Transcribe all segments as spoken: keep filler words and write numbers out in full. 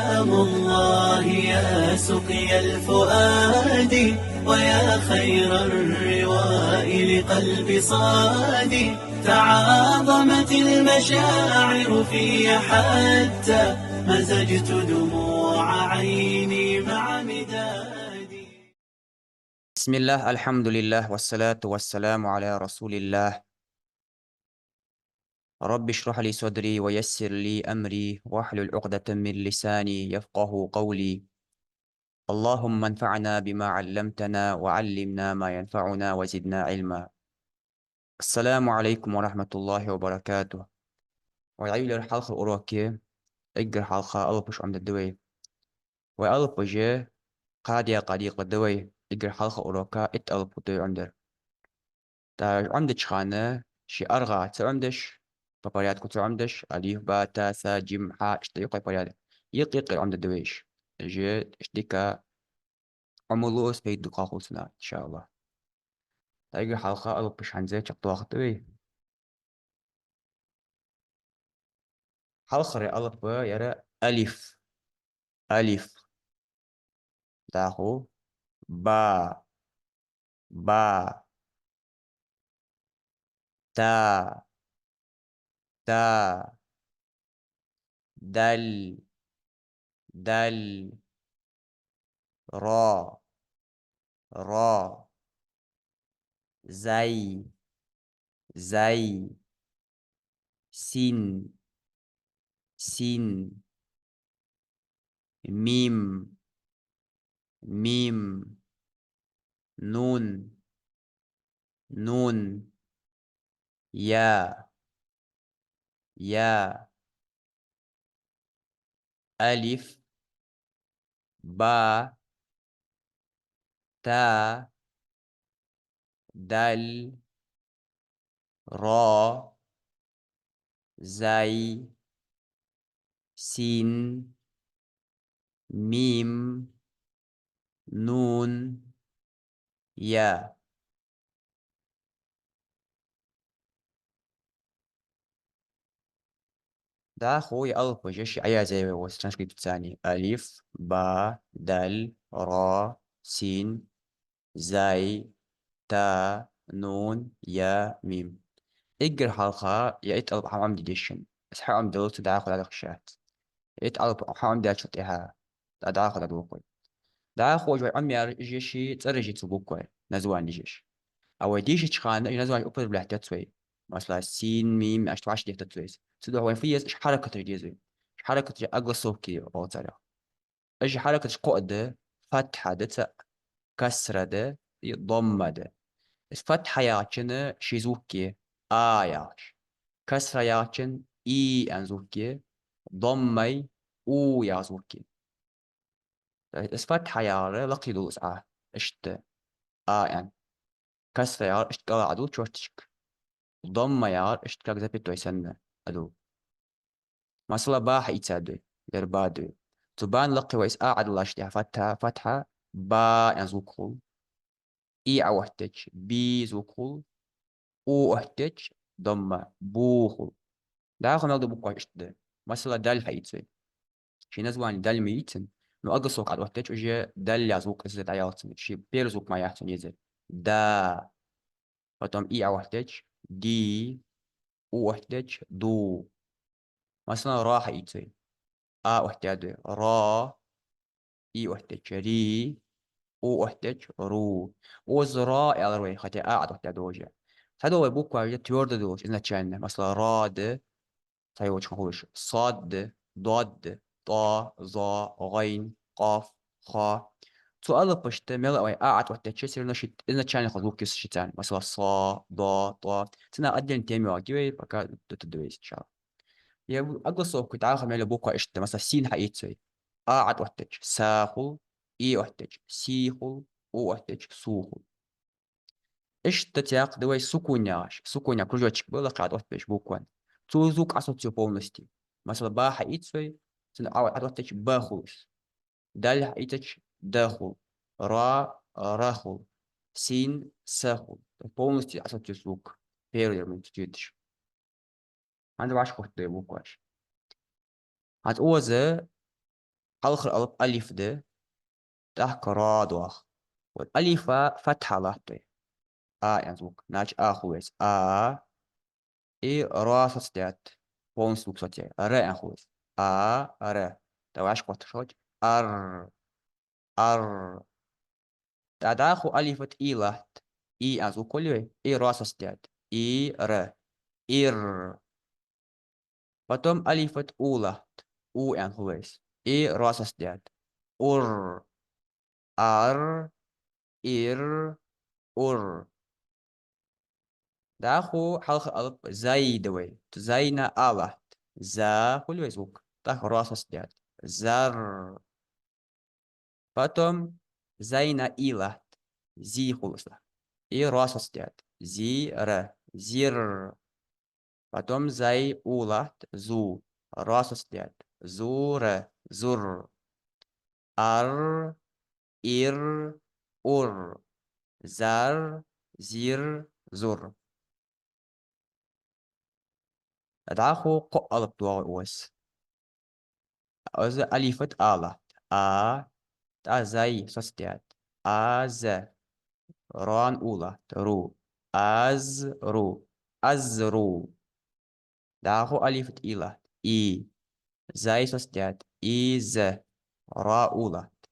سلام الله يا سقيا الفؤاد، ويا خير الرواء لقلب صاد. تعاظمت المشاعر في حتى مزجت دموع عيني مع مدادي. بسم الله، الحمد لله، والصلاة والسلام على رسول الله. رب اشرح لي صدري ويسر لي أمري واحلل عقدة من لساني يفقه قولي. اللهم انفعنا بما علمتنا وعلمنا ما ينفعنا وزدنا علما. السلام عليكم ورحمة الله وبركاته. Вай Ӏойиллар хьалхара уроке, эггара хьалха алапаш Ӏомдергда вай. Вай алапаш кхаде кхаде декъаргда вай, эггара хьалха урока итт алап хургда вай Ӏомдар. ТӀаккха Ӏомдеча хана ши аргӀа ца Ӏомдеш, по порядку ца Ӏомдеш, алиф, ба, та, са, джим, хьа, иштта юкъе порядок. Юкъе-юкъера Ӏомдергда вай уж. Уж иштта дика Ӏомалу, пайда дукха хул цунах, иншааллахӀ. ТӀаккха эггара хьалха алапаш хӀанз чакхдоахаргда вай. Хьалхара алап яр алиф. Алиф. ДӀахо ба, ба. Та, та. Дал, дал. Ро, ро. Зай, зай. Син, син. Мим, мим. Нун, нун. Я, я. Алиф, ба, та, дал, ро, зай, син, мим, нун, я. ДӀахо ер алапаш ши Ӏоязъяьй вай укх транскрипцеца: алиф, ба, дал, ро, син, зай, та, нун, я, мим. Эггара хьалха ер итт алап хьаӀомаде дезаш да. Из хьаӀомадаллалца дӀахо дӀадахьаш дац. Ер итт алап хьаӀомадаьчул тӀехьагӀа дӀа-, дӀахо дӀадолх вай. ДӀахо уж вай Ӏомаяьр уж ши цӀераш я цу буквай, названеш я уж. А вай дешача хана уж названеш употреблять дац вай. Масала, син, мим, иштта вӀаши дехадац вай из. Цудухьа вайна фу еза, уж хьаракаташ деза вай. Уж хьаракаташ огласовки оал царех. Уж хьаракаташ кхоъ да: фатхьа да цаӀ, касра да и домма да. Из фатхьа яхачун ши звук я, а яхаш. Касра яхачун и аьнна звук я, доммай у яха звук я. Из фатхьа яхар лакхе долаш Ӏа, иштта, а аьнна. Касра яхар иштта кӀала Ӏодул черточка. Домма яхар иштта как запятой санна Ӏодул. Масала, ба хьаийцад вай, ер ба да вай. Цу бан лакхе вай из а Ӏодиллача тӀехьа фатхьа, фатхьа, ба аьнна звук хул. И Ӏооттадича, би звук хул. У оттадича, домма, бу хул. ДӀахо мел дола букваш иштта да. Масала, дал хьаийца вай. Ший названи дал ма йий цун, но огласовка Ӏооттадича, уже дал яха звук из дӀаялац цун. Ший первый звук мара яц цун езар. Да. Потом и Ӏооттадича, ди, у оттадича, ду. Масала, ра хьаийца вай. А оттадаьд вай. Ра, и оттадича, ри, у оттадича, ру. Укхаза ра аьлар вай, хотя а Ӏооттадаьд уже. Цхьадола вай букваш уже твёрдо долаш изначально. Масала, ра да, цхьайолча хана хулаш. Сод да, дод да, тӀо, зо, гӀайн, къоф, хо. Цу алапашта мел а вай а Ӏооттадича, всё равно ши изначально хинна звук юс шийцарна. Масала, со, до, тӀо. Цунах отдельно тема йоагӀаргья вай, пока дутаргда вай из, иншааллахӀ. Ер огласовка дӀахо мел йола букваш иштта да. Масала, син хьаийца вай. А Ӏооттадича, са хул, и оттадича, си хул, у оттадича, су хул. Иштта цхьаькха да вай сукун яхаш. Сукун яха кружочек ба лакхе Ӏооттабеш букван. Цо звук Ӏосоцаю полностью. Масала, ба хьаийца вай, цун Ӏо-, Ӏооттадича, ба хул из. Дал хьаийцача, да хул. Ра, ра хул. Син, са хул. Полностью Ӏосоцаю звук. Первый момент чуйдаш. ХӀанз вӀашагӀкхетаду букваш. ХӀанз укхаза хьалхара алап алиф да, тӀаккха ро доагӀа. Вот алифа фатхьа латт вай. А аьнна звук. Значит, а хул вайца. А. И ро соцадаьд. Полностью звук соцаяьй. Р аьнна хул вайца. А, р. Давай вӀашагӀкхеташ хилча. Ар. Ар. ТӀаккха дӀахо алифа тӀа и латт. И аьнна звук хул вай. И ро соцадаьд. И, р. Ир. Потом алифа тӀа у латт. У аьнна хул вайца. И ро соцадаьд. Ур. Ар. Ир. Ур. ДӀахо хьалха алап зай да вай. Зайна а латт. За хул вай звук. ТӀаккха ро соцадаьд. Зар. Потом зайна и латт. Зи хул из. И ро соцадаьд. Зи, р. Зир. Потом зай у латт. Зу. Ро соцадаьд. Зу, р. Зур. Ар, ир, ур. Зар, зир, зур. ДӀахо кхо алап доагӀа вайца. Из алифа тӀа а латт. А, тӀаккха зай соцадаьд. Аз. Рона у латт. Ру. Аз, ру. Азру. ДӀахо алифа тӀа и латт. И. Зай соцадаьд. Из. Ро у латт.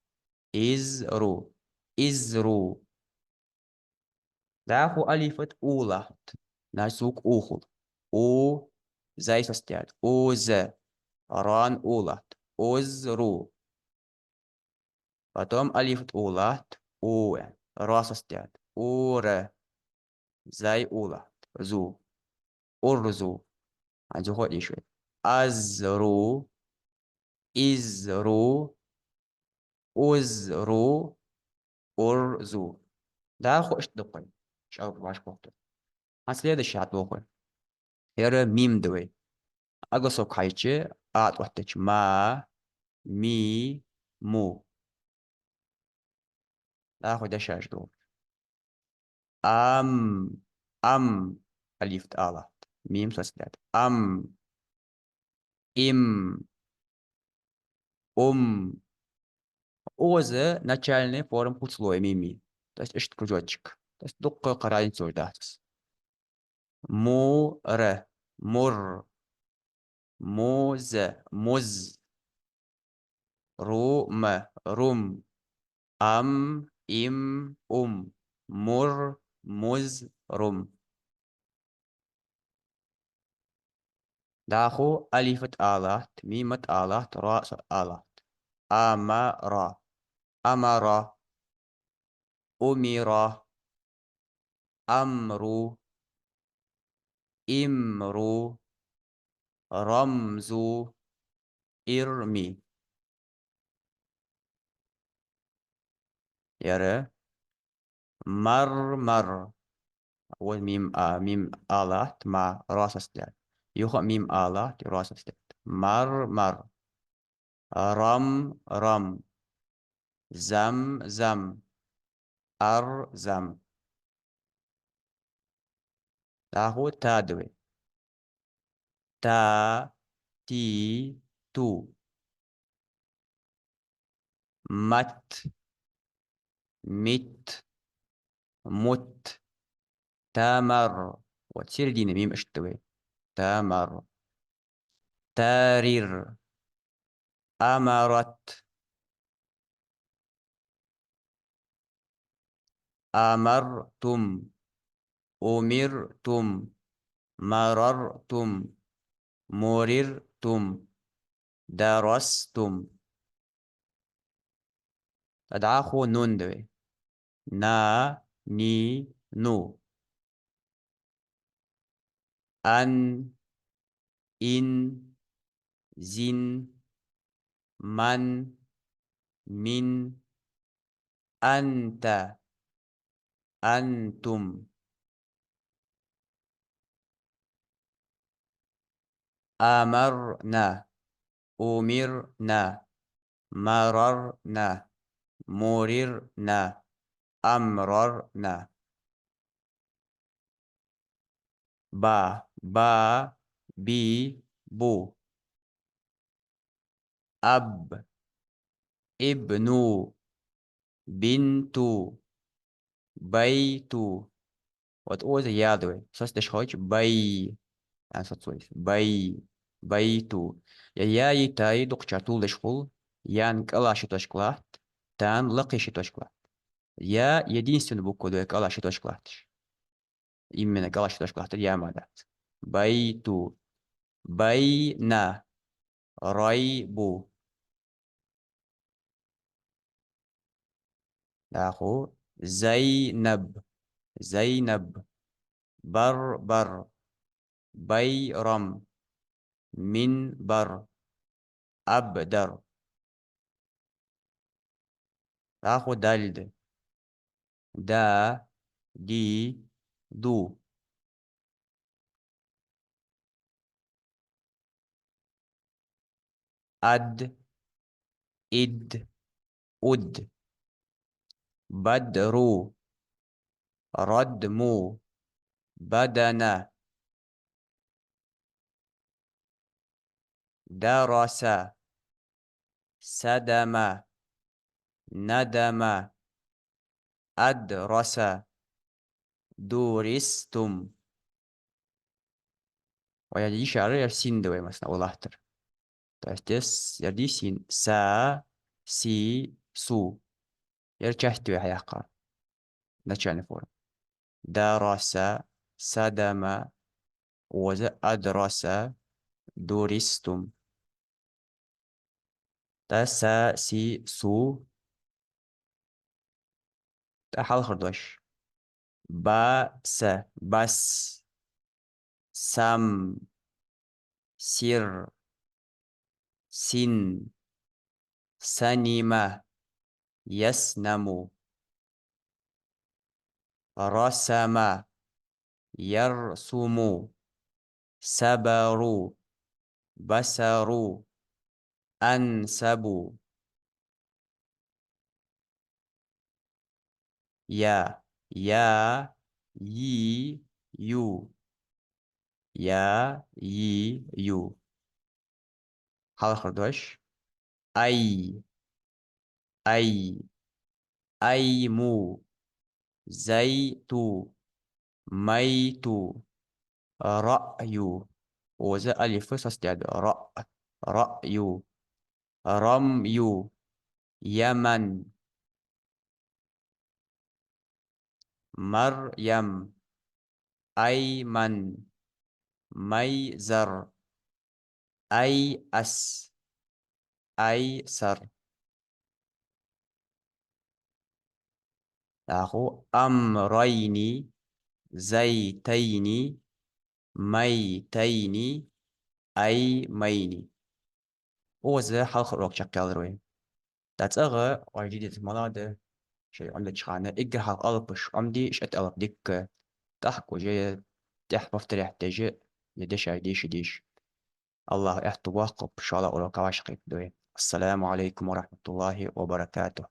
Изру. Изру. ДӀахо алифа тӀа у латт. Значит, звук у хул. У. Зай соцадаьд. Уз. Рона у латт. Узру. Потом алифа тӀа у латт. У. Ро соцадаьд. Ур. Зай у латт. Зу. Урзу. ХӀанз юха а деш вай. Азру. Изру. Узру. Урзу. ДӀахо иштта да-кх вай. ЧӀоагӀа вӀашагӀкхухьаш. ХӀанз следующий хьадоагӀа вай. Ер мим да вай. Огласовка хьайча, а тӀа оттача. Ма, ми, му. ДӀахо дешаш доагӀа. Ам, ам, алиф тӀа а латт. Мим соцадаьд. Ам, им, ум. Укхаза начальная форма куцлой мими. То есть иштта кружочек. То есть дуккха кхы разница уж дац. Му, р, мур. Муз, муз. Рум, рум. Ам, им, ум. Мур, муз, рум. ДӀахо алиф тӀа а латт, мим тӀа а латт, ро тӀа а латт. Амара. Амара. Умира. Амру. Имру. Рамзу. Ирми. Ер. Мармар. Вот мим а, мим а латт, ма, ро соцадаьд. Юха а мим а латт, ро соцадаьд. Мармар. Рам, рам. Зам, зам. Ар, зам. ДӀахо та да вай. Та, ти, ту. Мат, мит, мут. Тамар. Вот середина мим иштта да вай. Тамар. Тарир. Амарат. أمرتم، أمرتم، مررتم، مررتم، درستم. ДӀахо нун да вай. На, ни, ну. أن، إن، زن، من، من، أنت، أنتم. أمرنا، أمرنا، مررنا، مررنا، أمررنا. Ба, ба, би, бу. أب، ابن، بنت، بيت. Вот укхаза я да вай. Соцадеш хилча бай. Ан соцавойс. Бай. Байту. Я яи таи дукхачар тувладеш хул. Ян кӀала ши точка латт, тан лакхе ши точка латт. Я единственная буква да вай, кӀала ши точка латташ. Именно кӀала ши точка латтар я мара дац. Байту. Байна. Райбу. ДӀахо. Зайнаб. Зайнаб. Барбар. Байрам. Минбар. Абдар. ДӀахо дал да. Да, ди, ду. Ад, ид, уд. Бадру, радму, бадана. Дараса, садама, надама, адраса, дуристум. Ва яр йишар, яр син да вай, масала, укх латтар. То есть, эс, яр ди син, са, си, су. Яр часть вай хьаяьккхар. Начальная форма. Дараса, садама, укхаза адраса, дуристум. ТӀа са, си, су. ТӀа хьалхара дош. Ба, са, бас. Сам, сир, син, санима, яснаму. Расама, ярсуму. Сабару, басару, ансабу. Я, я, йи, ю. Я, йи, ю. Хьалхара дош. Ай, ай, айму, зайту, майту, раъю. Укхаза алиф соцадаьд. Раъ, раъю, рамъю, яман. Маръям, айман, майзар, айас, айсар. ДӀахо амрайни, зайтайни, майтайни, аймайни. Укхаза хьалхара урок чакхъяьлар вай. ТӀа цӀагӀа вай жидица малада, шоай Ӏомадеча хана, эггара хьалха алапаш Ӏомаде, ишта алап дика, тӀаккха уже тӀехьа повторять деш, е дешаш деша дезаш. АллахӀа аьттув боаккхалба, шоллагӀа урок вӀашагӀкхетаргда вай. السلام عليكم ورحمة الله وبركاته.